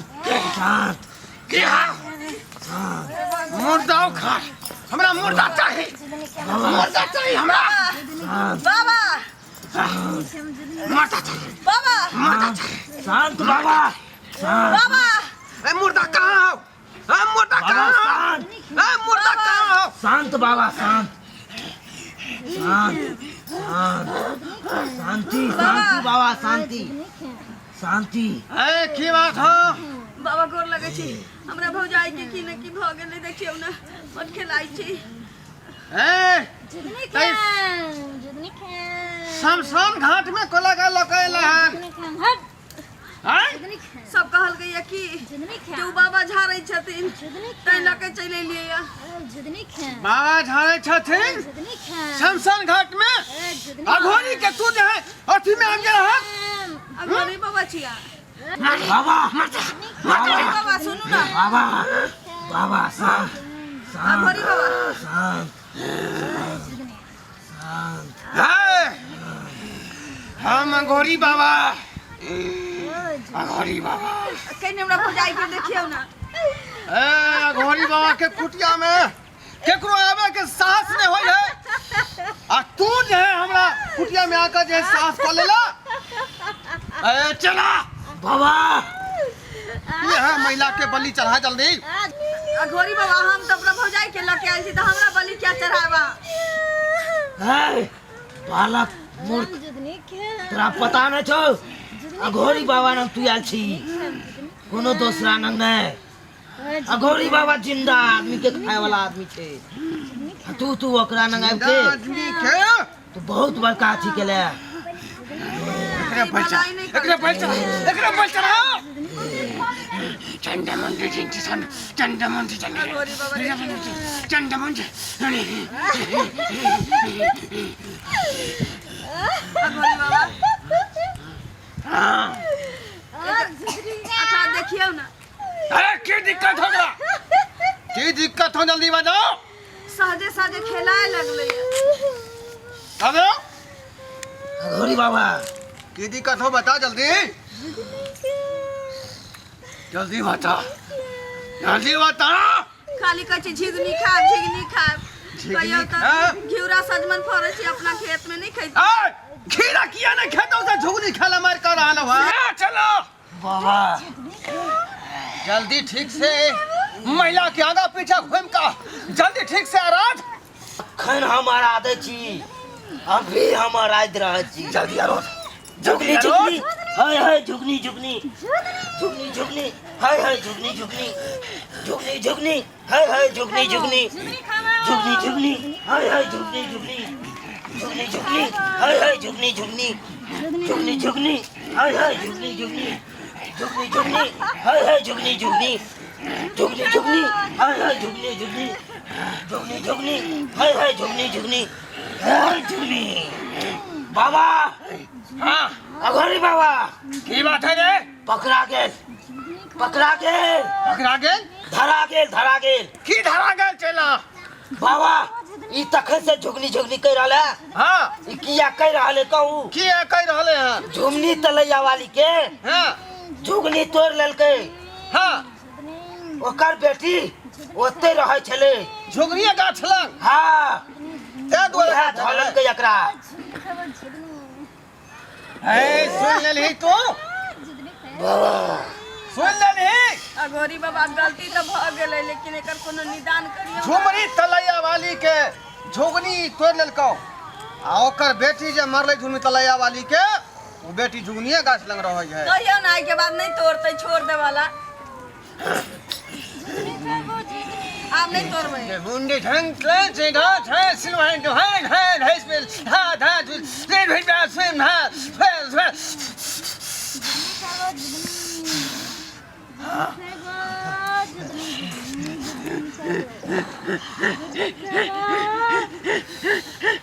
शांत की हा मुर्दा उखाड़ हमरा मुर्दा चाही मुर्दा चाही हमरा बाबा मुर्दा चाही बाबा मुर्दा चाही शांत बाबा शांत बाबा ए मुर्दा कहाँ हो ए मुर्दा बाबा कहाँ हो शांत ए मुर्दा कहाँ हो शांत बाबा शांत शांत शांत शांति शांति बाबा शांति शांति ए की बात हो बाबा गोर लगै छी हमरा भौजाई के की ने की भऽ गेलै देखियौ ने बड खेलाइ छी ए जुगनी खान जुगनी खान शमशान घाट में कोला का लकैला हन जुगनी खान हट आय जुगनी खान सब कहल गैया कि जुगनी जे उ खान बाबा झाड़ै छथिन जुगनी ताहि खान लऽ के चलि एलियै या जुगनी खान बाबा झाड़े छथिन जुगनी खान शमशान घाट में जुगनी अघोरी के तू जे है अथी में आबि गेल हन अघोरी बाबा छिया बाबा अघोरी बाबा सुनू ना बाबा बाबा शांत शांत अघोरी बाबा शांत शांत है हम अघोरी बाबा अघोरी बाबा कहीं हमरा भौजाई के देखियौ ना ए अघोरी बाबा के कुटिया में केकरो आवे के साहस नहीं होय है आ तू जे है हमरा कुटिया में आकर जे है साहस कर लेला ए चला बाबा ये है महिला के बलि चढ़ा जल्दी अघोरी बाबा हम तो अपना भौजाई के लऽ के आयल छी तऽ हमरा बलि क्या चढ़ावा है बालक मूर्ख जुगनी खान तोरा पता नहीं छौ अघोरी बाबा नंग तू आयल छी कोनो दोसरा नंग नहीं अघोरी बाबा जिंदा आदमी के खाए वाला आदमी छे आ तू तू ओकरा नंग आबि के आदमी के तू बहुत बड़का अथी केले एकरे बल चढ़ा एकरे बल चढ़ा एकरे बल चढ़ा चंडमुंडी चिंची सन चंडमुंडी अघोरी बाबा चंडमुंडी अघोरी बाबा हाँ अखा देखियौ ना अरे की दिक्कत हो गया की दिक्कत हो जल्दी बजाओ सहजे सहजे खेलाए लगलै अबे अघोरी बाबा की दिक्कत हो बता जल्दी जल्दी बता जल्दी बता खाली कहै छै झिगनी खायब झिगनी खायब झिगनी कहियो तऽ खायब? घिउरा सजमनि फड़ै छै अपना खेत में नहि खैत ए खीरा किया नहीं खेतो से झुगनी खेला मार कर रहल हो चलो बाबा जल्दी ठीक से महिला के आगा पीछा घूम का जल्दी ठीक से आराध अखन हम आराधे छी अभी हम आराध रहल छी जल्दी आराध झुगनी झुगनी हाय हाय झुगनी झुगनी झुगनी झुगनी हाय हाय झुगनी झुगनी झुगनी झुगनी हाय हाय झुगनी झुगनी झुगनी झुगनी हाय हाय झुगनी झुगनी झुगनी झुगनी हाय हाय झुगनी झुगनी झुगनी झुगनी हाय हाय झुगनी झुगनी झुगनी झुगनी हाय हाय झुगनी झुगनी झुगनी झुगनी हाय हाय झुगनी झुगनी झुगनी झुगनी हाय हाय झुगनी झुगनी हाय झुगनी बाबा हाँ अघोरी बाबा की बात है रे पकड़ा गेल पकड़ा गेल पकड़ा गेल धरा गेल धरा गेल की धरा गेल चला बाबा ई तखन से झुगनी झुगनी कहि रहल है हाँ ई किया कहि रहल है कहू की कहि रहले हैं झुमनी तलैया वाली के हाँ झुगनी तोड़ लेलकै हाँ ओकर बेटी ओते रहै छलै झुगनिया गाछ लग हाँ तै दुआरे उएह धऽ लेलकै एकरा ए सुन लेलही तू बाबा सुन लेलही अघोरी बाबा गलती तऽ भऽ गेलै लेकिन एकर कोनो निदान करियौ ना। झुमरी तलैया वाली के झुगनी तोड़ लेलकौ आ ओकर बेटी जे मरलै झुमरी तलैया वाली के ओ बेटी झुगनिए गाछ लग रहै है कहियौ ना एहिके बाद नहि तोड़तै छोड़ देवला आब नहि तोड़बै मुंडी ढंग ले सीधा छे सिलवाइन जो है है है स्पेल धा धा जु ले भेट बा स्विम धा फेल फेल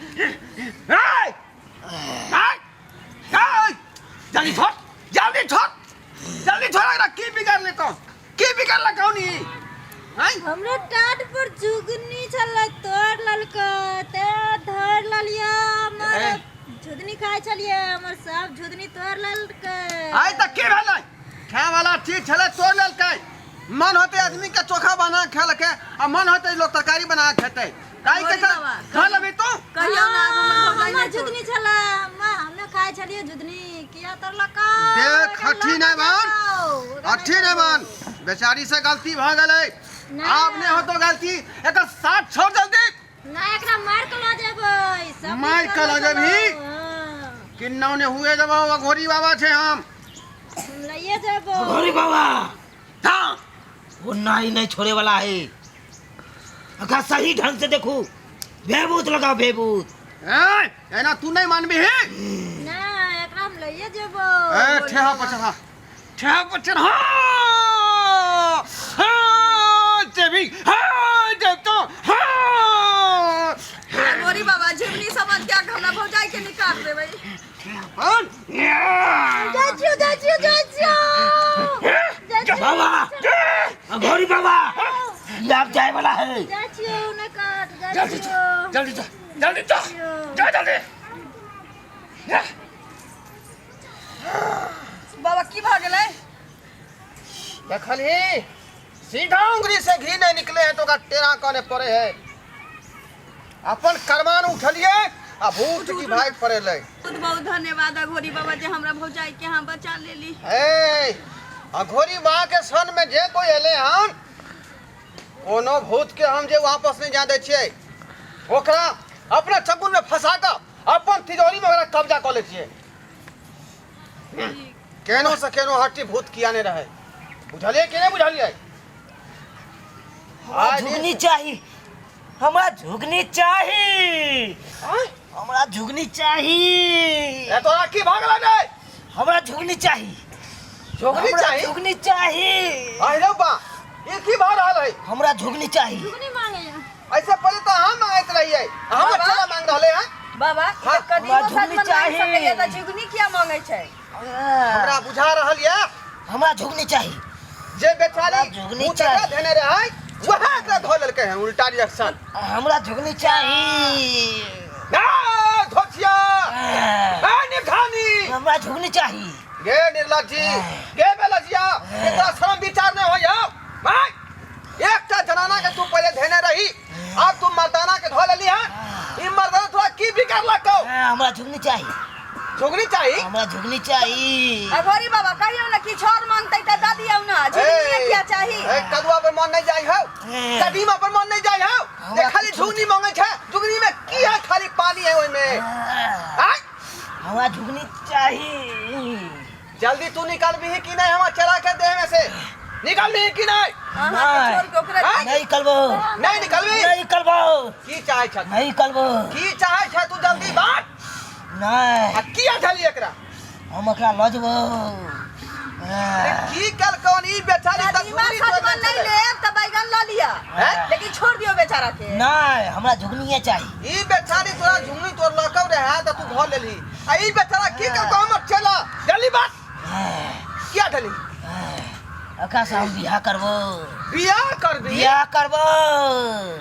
ए ए ए जल्दी छोड़ जल्दी छोड़ जल्दी छोड़ एकरा की बिगाड़ ले कौन की बिगाड़ ले कौन ई हैं हमरो टाट पर जुगनी छलै तोड़ ललकै ते धर ललिया हमर ए। झुगनी खाइ छलियै हमर सब झुगनी तोड़ ललकै आइ त की भेलै खाय वाला चीज छलै तोड़ लेल मन होते आदमी के चोखा बना के खेलके आ मन होते लोग तरकारी बना के खेते काहे के अघोरी बाबा, खा लेबी तू। कहियो ना आब हमर भौजाई हमर नहि जुदनी छलै, हमे खाइ छलियै जुदनी किया तरलका। देख, हठी नहि बन। अठी नहि बन, बेचारी से गलती भऽ गेलै, आब नहि होतो गलती, एकर साथ छोड़ जल्दी। ना, एकरा मार के लऽ जेबै सब। मारि के लऽ जेबही? किन्नौ ने हुए देबौ, अघोरी बाबा छै हम। हम लइए जेबौ। अघोरी बाबा। हाँ। वो नाई नहीं छोड़े वाला है, अगर सही ढंग से देखू, भेबूत लगाओ भेबूत। ए, एना तू नहीं मानबी ही। ना, एकरा हम लइए जेबौ। ए, ठेहा पर चढ़ा, ठेहा पर चढ़ा। हाँ, जेबी, हाँ, जेब तो, हाँ। अघोरी बाबा, झिमनी समझ के आके हमरा भौजाई के निकाल देबै। अपन। जाइ छियौ, जाइ छियौ, जाइ छियौ, जाइ छियौ। बाबा, अघोरी बाबा, ये आप जाए वाला है। जाइ छियौ, नहि काट, जाइ जल्दी छियौ। जल्दी जा, जल्दी जा, जा जल्दी जा। बाबा, की भऽ गेलै? देखलही, सीधा उंगली से घी नहीं निकले है तो ओकरा टेढ़ा करे पड़े है। अपन करमान उठलिए आ भूत की भाग पड़े ले। बहुत बहुत धन्यवाद अघोरी बाबा, जे हमरा भौजाई के अहाँ बचा लेली। ए, अघोरी बा के सन में जे कोई एले हन, कोनो भूत के हम जे वापस नहीं जा दै छियै। ओकरा अपना चंगुल में फंसा कऽ अपन तिजोरी में ओकरा कब्जा कऽ लै छियै। केनो से केनो हट्टी भूत किया नहीं रहे, बुझलियै कि नहीं बुझलियै? हमरा झुगनी चाही, हमरा झुगनी चाही। आँय? हमरा झुगनी चाही। ए, तोरा की भऽ गेलै रे? हमरा झुगनी चाही। झुगनी हमरा चाही? झुगनी चाही। आहि रे बा, ई की भऽ रहल है? हमरा झुगनी चाही। झुगनी मांगे। ऐसे पहिले तऽ अहाँ मांगैत रहियै, अहाँ बाबा। चला मांग रहले हैं। बाबा, हाँ, कदीमो हमरा झुगनी सजमनि मांगि चाही। सकैया तऽ झुगनी किया मांगै छै? हमरा बुझा रहल ये। हमरा झुगनी चाही। जे बेचारी हमरा झुगनी मुँह तकरा चाही। धेने रहै, वएह एकरा धो लेलकै हैं उल्टा रिएक्शन। हमरा झुगनी चाही। ना धोचिया, ए निठानी। हमरा झुगनी चाही। गे निर्लज्जी, गे बेलजिया, एकरा शरम विचार नहीं होय हौ। भाई, एकटा जनाना के तू पहिले धेने रही, आब तू मर्दाना के धो लेली हन। ई मर्दाना तोरा की बिगाड़लक हौ? हमरा झुगनी चाही। झुगनी चाही? हमरा झुगनी चाही। अघोरी बाबा, कहियौ ने किछु आओर मांगतै तऽ दऽ दियौ ने, झुगनी किया चाही? ए, कदुआ पर मन नहीं जाय हौ, कदीमा पर मन नहीं जाय हौ, जे हमरा खाली झुगनी मांगे छै। झुगनी में की है? खाली पानी है ओय में। आय, हमरा झुगनी चाही। जल्दी तू निकालबी कि नहीं? हमरा चला के देह में से निकालबी कि नहीं? अहाँके छोड़ के ओकरा आँय? नहीं निकलबो। नहीं निकालबी? नहीं निकलबो। की चाहे छ? नहीं निकलबो। की चाहे छ तू? जल्दी बात। नहीं। आ किया धली एकरा? हम एकरा लऽ जेबो। अरे, की कल कौन ई बेचारी त कदीमा झुगनी तोड़ सजमनि देने नहि छलै। लेब तऽ बैगन लऽ लिअ, हैं? लेकिन छोड़ दियौ बेचारा के। नहीं, हमरा झुगनिए चाही। ई बेचारी तोरा झुगनी तोड़ लकौ रहे त तू धो लेलही, आ ई बेचारा की कल हमर चला जल्दी बात, किया धली? एकरा से हम बियाह करबो। बियाह करबी? बियाह करबो।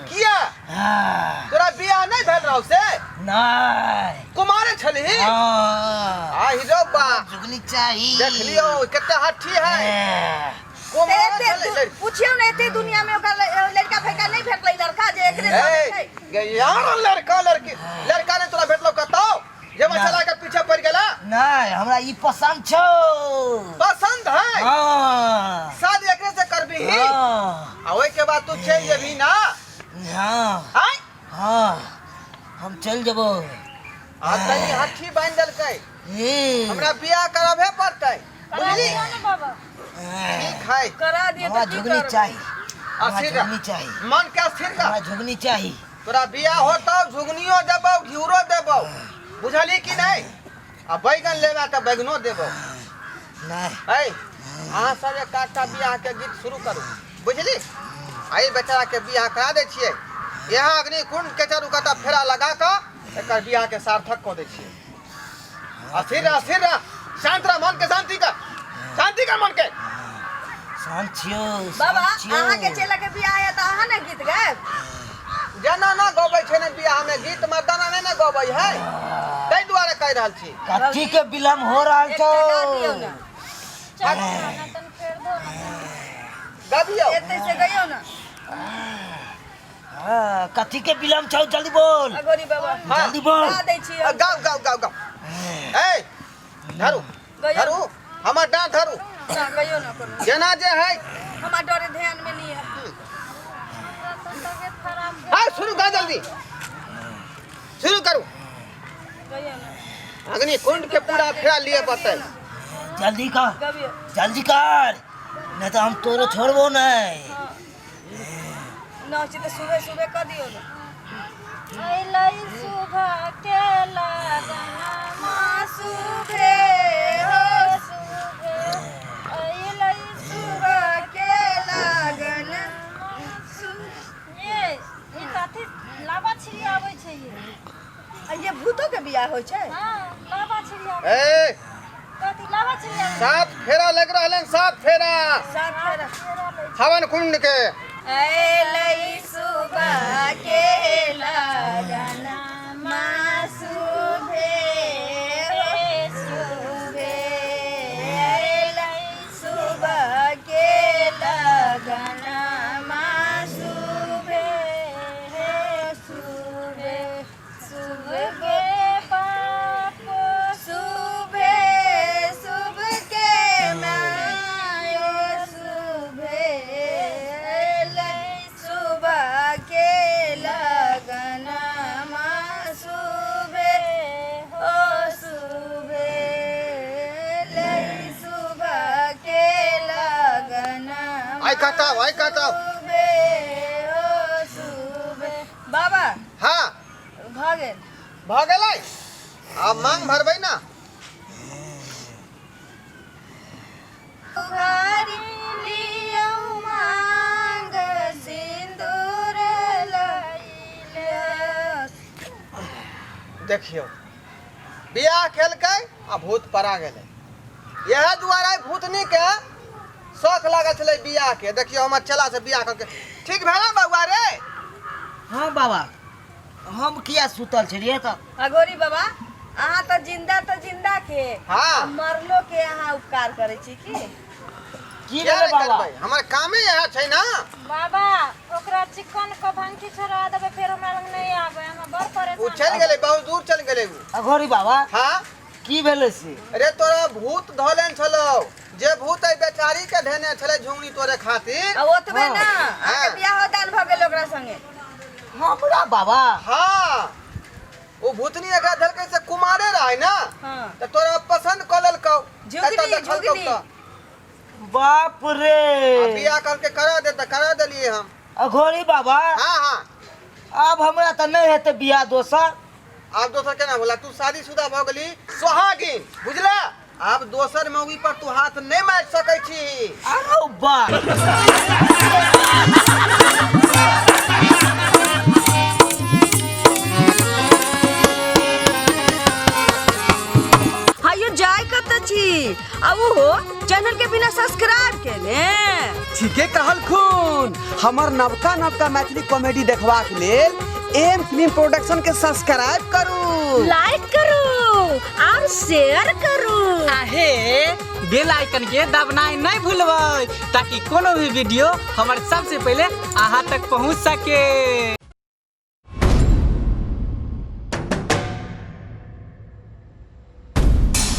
किया? हाँ। तोरा बियाह नहीं भेल रहौ से? नहीं। कुमारे छलही? हाँ। आ हिरो बा, झुगनी चाही। देख लियो कते हट्ठी है। कुमारे एते छलै। पुछियौ ने, एते दुनिया में ओकरा लड़का फैका नहि भेटलै लड़का जे एकरे ए छै? गे यार, लड़का लड़की लड़का ने तोरा भेटलो कतौ जे मसाला के पीछे पड़ गेला? नहीं, हमरा ई पसंद छौ। पसंद है? हाँ। शादी एकरे से करबी? हाँ। आ ओई के बाद तू चल जेबी ना? हाँ। आय? हाँ, हम चल जेबो। आ तनी हट्ठी बांधि देलकै। ए। हमरा बियाह कराबे पड़तै, बुझली? दियौ ने बाबा। ठीक है। करा दियौ हमरा तऽ की झुगनी करबै? चाही, हमरा अस्थिर रह। झुगनी चाही। मन के स्थिर कर। हमरा झुगनी चाही। तोरा बियाह होतौ, झुगनियो देबौ, घिउरो देबौ, बुझली कि नहीं? आ बैगन लेबा तऽ बैगनो देबौ। नहीं। है, अहाँ सब एक आधटा बियाह के गीत शुरू करू, बुझली? आ ई बेचारा के बियाह करा दै छियै। यहाँ अग्निकुंड के चारू काता फेरा लगा कऽ एकर बियाह के सार्थक कऽ दै छियै। अस्थिर रह, अस्थिर रह, शांत रह, मन के शांति कर, शांति कर मन के। शांत छियौ। बाबा, शांत छियौ। अहाँके चेला के बियाह है तऽ अहाँ ने गीत गायब। जेना ना गबै छै ने बियाह में गीत, मर्दाना नहि ने गबै है, ताहि दुआरे कहि रहल छी। कथी के विलम्ब हो रहल छौ? एकटा गा दियौ ने। चल ना, तन फेर दो ना। गाबियौ। एते से गइयो ना। हाँ, कथी के विलम्ब छौ? जल्दी बोल। अघोरी बाबा। हाँ। जल्दी बोल। गा दै छी। आ, गाउ गाउ गाउ गाउ। ए धरू। गइयो। धरू, हमर डाँट धरू। ना, गइयो ना कोनो। जेना जे है। हमरा डरे ध्यान में नहीं है। हमरा तऽ तबियत खराब भेल। हाँ, शुरू कर, जल्दी शुरू करू। गइयो ना। अग्नि कुंड के पूरा फेरा लिए पड़तै। जल्दी कर। गबियो। जल्दी कर, नहीं तो हम तोरो छोड़बो नहीं। ना छी तऽ सुबह सुबह कऽ दियौ ना। अइलै सुबह के लगनमा सुबह हो। सुबह अइलै। सुबह के लगन। ये ई कथी लाबा छिड़ियाबै छै ये? आ ये भूतो के बियाह होइ छै? हाँ, लाबा छिड़ियाबै। ए। कथी लाबा छिड़ियाबै? सात फेरा लग रहलन, सात फेरा। सात फेरा। हवन कुंड के। अयलै सुबह के लगन सुबह हो सुबह, अयलै सुबह के लगन सुबह सुबह, सुबह के बाप सुबह, सुबह के मायो सुबह, अयलै सुबह के लगन सुबह हो सुबह, अयलै सुबह के लगन आइ कटाओ, आइ कटाओ। सुबह हो सुबह। बाबा। हाँ। भऽ गेल। भऽ गेलै, आब मांग भरबै ना। भरि लियौ मांग सिन्दूर लैले। देखियौ, बियाह केलकै आ भूत पड़ा गेलै। इएह दुआरे भूतनी के शौक लागल छलै बियाह के। देखियौ, हमर चेला से बियाह करके ठीक भेल ने बौआ रे? हाँ बाबा, हम किया सुतल छलियै तऽ। अघोरी बाबा, अहाँ तऽ जिंदा तऽ जिंदा के हाँ। आ मरलो के अहाँ उपकार करै छी की? की किया भेलै नहि बाबा? करबै? हमर कामे इएह छै ना। बाबा, ओकरा चिकन के भंकी छोड़ा देबै, फेर हमरा लग नहि आबै, हमरा बड़ ओ परेशान। चलि गेलै, बहुत दूर चलि गेलै ओ। अघोरी बाबा। हाँ। की भेलै से? अरे, तोरा भूत धोलेन छलौ, जे भूत एहि बेचारी के धेने छलै झुंगनी तोरे खातिर। आ ओतबे ना, अहाँके हाँ। बियाहो दान भऽ गेल ओकरा संगे। हमरा बाबा? हाँ, ओ भूतनी एकरा धलकै से कुमारे रहै ना। हाँ। तऽ तोरा पसंद कऽ लेलकौ। झुगनी, एतऽ देखलकौ। झुगनी। तऽ बाप रे! आ बियाह करके करा दे तऽ करा देलियै हम। अघोरी बाबा। हाँ हाँ। आब हमरा तऽ नहि हेतै बियाह दोसर। आब दोसर केना होला? तू शादीशुदा भऽ गेली, सोहागिन, बुझला? आब दोसर मौगी पर तू हाथ नहि मारि सकै छी। अरे बा! हायो, जाय कतऽ छी? आ ओहो चैनल के बिना सब्सक्राइब केने? ठीके कहलखुन। हमर नवका नवका मैथिली कॉमेडी देखबाक लेल एम फिल्म प्रोडक्शन के सब्सक्राइब करू, लाइक करू और शेयर करू। आहे बेल आइकन के दबनाइ नहीं भूलबै, ताकि कोनो भी वीडियो हमर सबसे पहले अहाँ तक पहुँच सके।